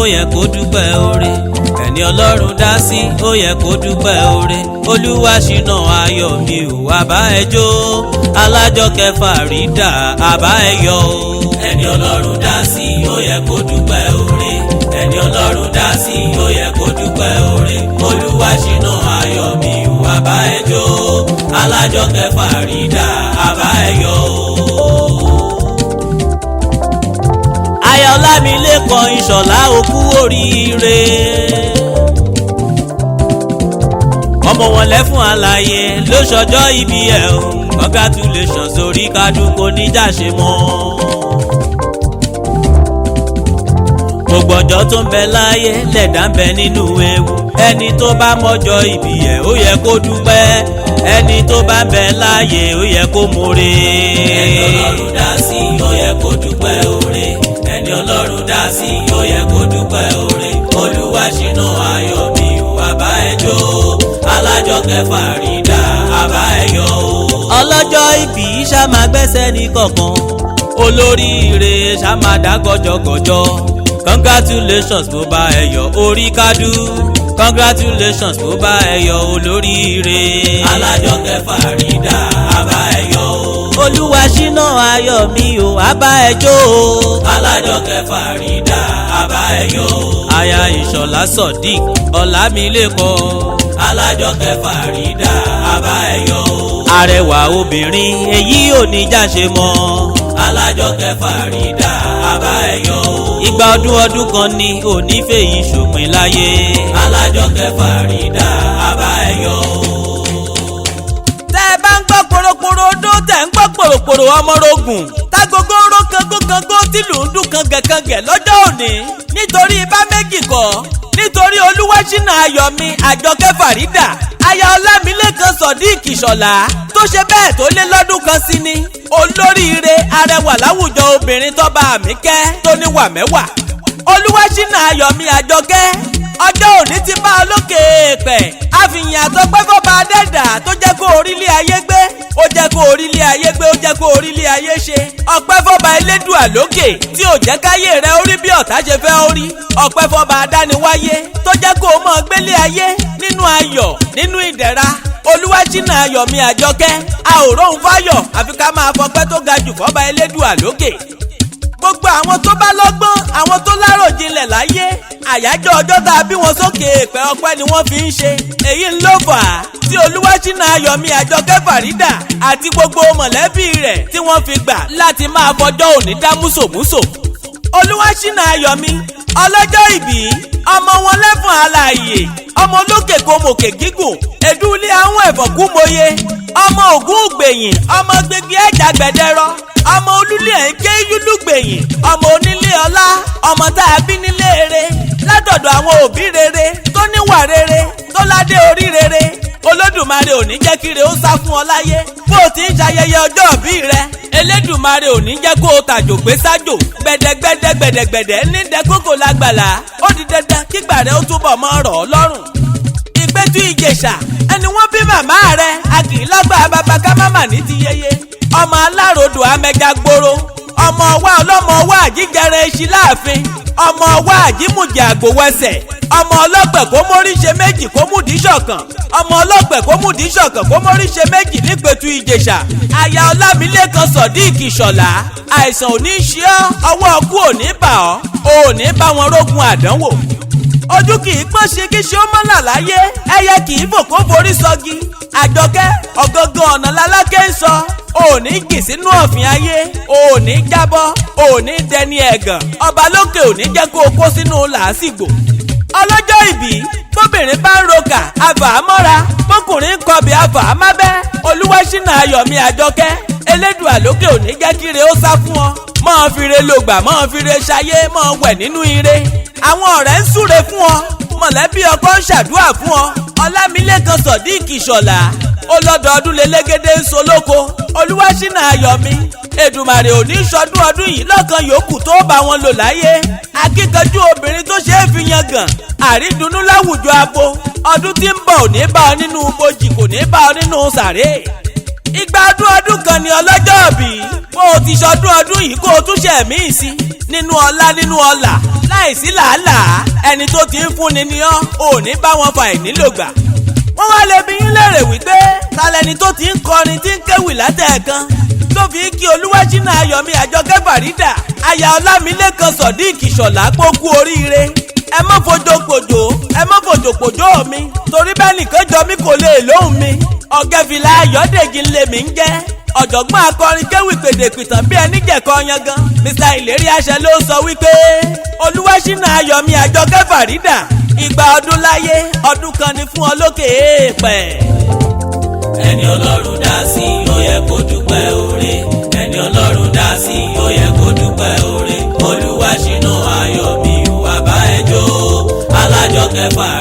ó yẹ kó dúpẹ́ oore. Ẹni Ọlọ́run dá sí, ó yẹ kó dúpẹ́ oore. Olúwa ṣínà ayọ̀ mi ò wá bá ẹ jó. Alájọkẹ́ Fàrídà àbá ẹ yọ̀ o. Ẹni Ọlọ́run dá sí, ó yẹ kó dúpẹ́ oore. Ẹni Ọlọ́run dá sí, ó yẹ kó dúpẹ́ oore. Olúwa ṣínà ayọ̀ mi ò wá bá ẹ jó. Alájọkẹ́ Fàrídà àbá ẹ yọ̀ o. Ayọ̀lámilékan Ìṣọ̀lá òkú oríire. Ọmọ wọn lẹ́fún àlàyé ló ṣọjọ́ ìbí ẹ̀ o. Congratulations orí kádùn kò ní jáṣe mọ́. Gbogbo ọjọ́ tó ń bẹ láyé lẹ̀dá ń bẹ nínú ewu. Ẹni tó bá mọ́jọ́ ìbí ẹ̀ ó yẹ kó dúpẹ́. Ẹni tó bá ń bẹ láyé ó yẹ kó mọ̀re. Ẹni Ọlọ́run dá sí ó yẹ kó dúpẹ́ oore. Ẹni Ọlọ́run dá sí ó yẹ kó dúpẹ́ oore. Olúwa ṣínà ayọ̀ mi ò àbá ẹ jó. Alájọkẹ́ Fàrídà àbá ẹ yọ̀ o. Ọlọ́jọ́ ìbí ṣá máa gbẹ́sẹ̀ ní kọ̀ọ̀kan. Olóríire ṣá máa dá gọjọgọjọ. Congratulations bó bá ẹ yọ̀ orí kádú. Congratulations bó bá ẹ yọ̀ olóríire. Alájọkẹ́ Fàrídà àbá ẹ yọ̀ o. Olúwa ṣínà ayọ̀ mi ò àbá ẹ jó o. Alájọkẹ́ Fàrídà àbá ẹ yọ̀ o. Aya Ìṣọ̀lá Sodiq Ọlámilékan. Alájọkẹ́ Fàrídà àbá ẹ yọ̀ o. Arẹwà obìnrin èyí ò ní jáṣe mọ́. Alájọkẹ́ Fàrídà àbá ẹ yọ̀ o. Ìgbà ọdún ọdún kan ni òní fèyí ṣòpin láyé. Alájọkẹ́ Fàrídà àbá ẹ yọ̀ o. Tẹ́ ẹ bá ń gbọ́ poroporo odó, tẹ́ ń gbọ́ poroporo ọmọrogùn, tágogo ń ró kangókangó, tìlù ń dún kangẹ̀kangẹ̀ lọ́jọ́ òní, nítorí ibà méjì kọ́, nítorí Olúwaṣínà Ayọ̀mí Àjọkẹ́ Fàrídà, aya Ọlámilékan Sodiq Ìṣọ̀lá, tó ṣe bẹ́ẹ̀ tó lé lọ́dún kan sí ni. Olóríire arẹwà láwùjọ obìnrin tọ́ba àmì kẹ́ tó níwà mẹ́wàá. Olúwaṣínà Ayọ̀mí Àjọkẹ́, ọjọ́ òní ti bá ọ lókè èèpẹ̀. Àfihàn àtọpẹ́ fọba adẹ́dà tó jẹ́ kó orílẹ̀ ayé gbé, ó jẹ́ kó orílẹ̀ ayé gbé, ó jẹ́ kó orílẹ̀ ayé ṣe. Ọpẹ́ fọba elédùà lókè tí ò jẹ́ káyé rẹ orí bí ọ̀tá ṣe fẹ́ orí. Ọpẹ́ fọba adániwáyé tó jẹ́ kó o mọ̀ gbélé ayé nínú ayọ̀, nínú ìdẹ̀ra. Olúwaṣínà Ayọ̀mí Àjọkẹ́, a ò róhun fáyọ̀ àfi ká máa fọpẹ́ tó ga jù fọba elédùà lókè. Gbogbo àwọn tó bá lọ́gbọ́n, àwọn tó láròjinlẹ̀ láyé, àyájọ́ ọjọ́ tá a bí wọn sókè èèpẹ̀, ọpẹ́ ni wọ́n fi ń ṣe. Èyí ń ló fà á tí Olúwaṣínà Ayọ̀mí Àjọkẹ́ Fàrídà àti gbogbo mọ̀lẹ́bí rẹ̀ tí wọ́n fi gbà láti máa fọjọ́ òní dá músòmúsò. Olúwaṣínà Ayọ̀mí ọlọ́jọ́ ìbí, ọmọ wọn lẹ́fọ̀n alààyè, ọmọ olókè kòmòkè gígùn, èdúlé àwọn ẹ̀fọ̀kú mòye, ọmọ ògún gbẹ̀yìn, ọmọ gbẹgbẹ ẹ̀já gbẹdẹrọ, ọmọ olúlé ẹ̀ ń ké yúlúgbẹ̀yìn, ọmọ onílé ọlá, ọmọ tá a bí nílé rere látọ̀dọ̀ àwọn òbí rere tó níwà rere tó ládé orí rere. Olódùmarè ò ní jẹ́ kíre ó sá fún ọ láyé bó o ti ń ṣayẹyẹ ọjọ́ ìbí rẹ. Elédùmarè ò ní jẹ́ kó o tàjò gbé sájò. Gbẹ̀dẹ̀gbẹ̀dẹ̀ gbẹ̀dẹ̀gbẹ̀dẹ̀ ní dẹ́kókò lágbàlá, ó di dandan kígbà rẹ ó túbọ̀ mọ́ rọ̀ ọ́ lọ́rùn. Ìgbẹ́tú Ìjẹ̀ṣà ẹni wọ́n bí màmá rẹ̀, a kì í lágbà bàbá ká má mà ní ti yeye. Ọmọ aláròdò amẹja gbòòrò, ọmọ ọwá ọlọ́mọ ọwá àjíjẹrẹ eṣin láàfin, ọmọ ọwá àjímùjẹ àgbòwẹsẹ̀, ọmọ ọlọ́pẹ̀ kó mórí ṣe méjì kó múdìí ṣọ̀kan, ọmọ ọlọ́pẹ̀ kó múdìí ṣọ̀kan kó mórí ṣe méjì nípẹ̀tù Ìjẹ̀ṣà. Aya Ọlámilékan Sodiq Ìṣọ̀lá, àìsàn ò ní ṣe ọ́, ọwọ́ ọkú ò ní bà ọ́, ò ní bá wọn rógun àdánwò. Ojú kì í pọ́n ṣe kí ṣe ó mọ́là láyé, ẹyẹ kì í fò kó forí sọgi. Àjọkẹ́, ọ̀gángan ọ̀nà lálákẹ́ ń sọ, ò ní jì sínú ọ̀fìn ayé, ò ní jábọ́, ò ní dẹni ẹ̀gàn, ọba lókè ò ní jẹ́ kó o kó sínú làásìgbò. Ọlọ́jọ́ ìbí, bóbìnrin bá ń roka àfàámọ́ra, bókùnrin ń kọbì àfàámábẹ́. Olúwaṣínà Ayọ̀mí Àjọkẹ́, elédùà lókè ò ní jẹ́ kíre ó sá fún ọ. Mọ́ fire lògbà, mọ́ fire ṣayé, mọ́ wẹ̀ nínú ire. Àwọn ọ̀rẹ́ ń súre fún ọ, mọ̀lẹ́bí ọkọ ń ṣàdúrà fún ọ. Ọlámilékan Sodiq Ìṣọ̀lá, ọlọ́dọọdún lélẹ́gẹ́dẹ́ ń solóko. Olúwaṣínà Ayọ̀mí, Èdùmàrè ò ní sọdún ọdún yìí lọ́kàn yòókù tó bá wọn lò láyé. Akíkanjú obìnrin tó ṣe é fi yangàn, àrídùnnú láwùjọ abo. Ọdún tí ń bọ̀ ò ní bá ọ nínú bojì, kò ní bá ọ nínú sàréè. Ìgbà ọdún ọdún kan ni ọlọ́jọ́ ìbí. Bó o ti sọdún ọdún yìí, kó o tún ṣe míì sí. Nínú ọlá, nínú ọlà, láìsí làálàá, ẹni tó ti ń fúnni ni ọ́, ò ní bá wọn fa ìnílògbà. Wọ́n wá lè bi yín léèrè wípé ta lẹni tó ti ń kọrin, tí ń kéwì látẹ̀ẹ̀kan, tó fi ń kí Olúwaṣínà Ayọ̀mí Àjọkẹ́ Fàrídà, aya Ọlámilékan Sodiq Ìṣọ̀lá, pókú oríire. Ẹ má fojo pòjò, ẹ má fojo pòjò mi, torí bẹ́ẹ̀ nìkan jọ mí kò lè lóhùn mi. Ọ̀gẹ́fìlà Ayọ̀dèjì lèmi ń jẹ́, ọ̀jọ̀gbọ́n akọrin kéwì pèdèpìtàn bí ẹni jẹ̀kọ́ yangan. Mr Ìlérí Àṣẹ ló sọ wípé Olúwaṣínà Ayọ̀mí Àjọkẹ́ Fàrídà, ìgbà ọdún láyé, ọdún kan ni fún ọ lókè èèpẹ̀. Ẹni Ọlọ́run dá sí, ó yẹ kó dúpẹ́ oore. Ẹni Ọlọ́run dá sí, ó yẹ kó dúpẹ́ oore. Olúwaṣínà Ayọ̀mí wà bá ẹ jó, Alájọkẹ́ Fàrídà.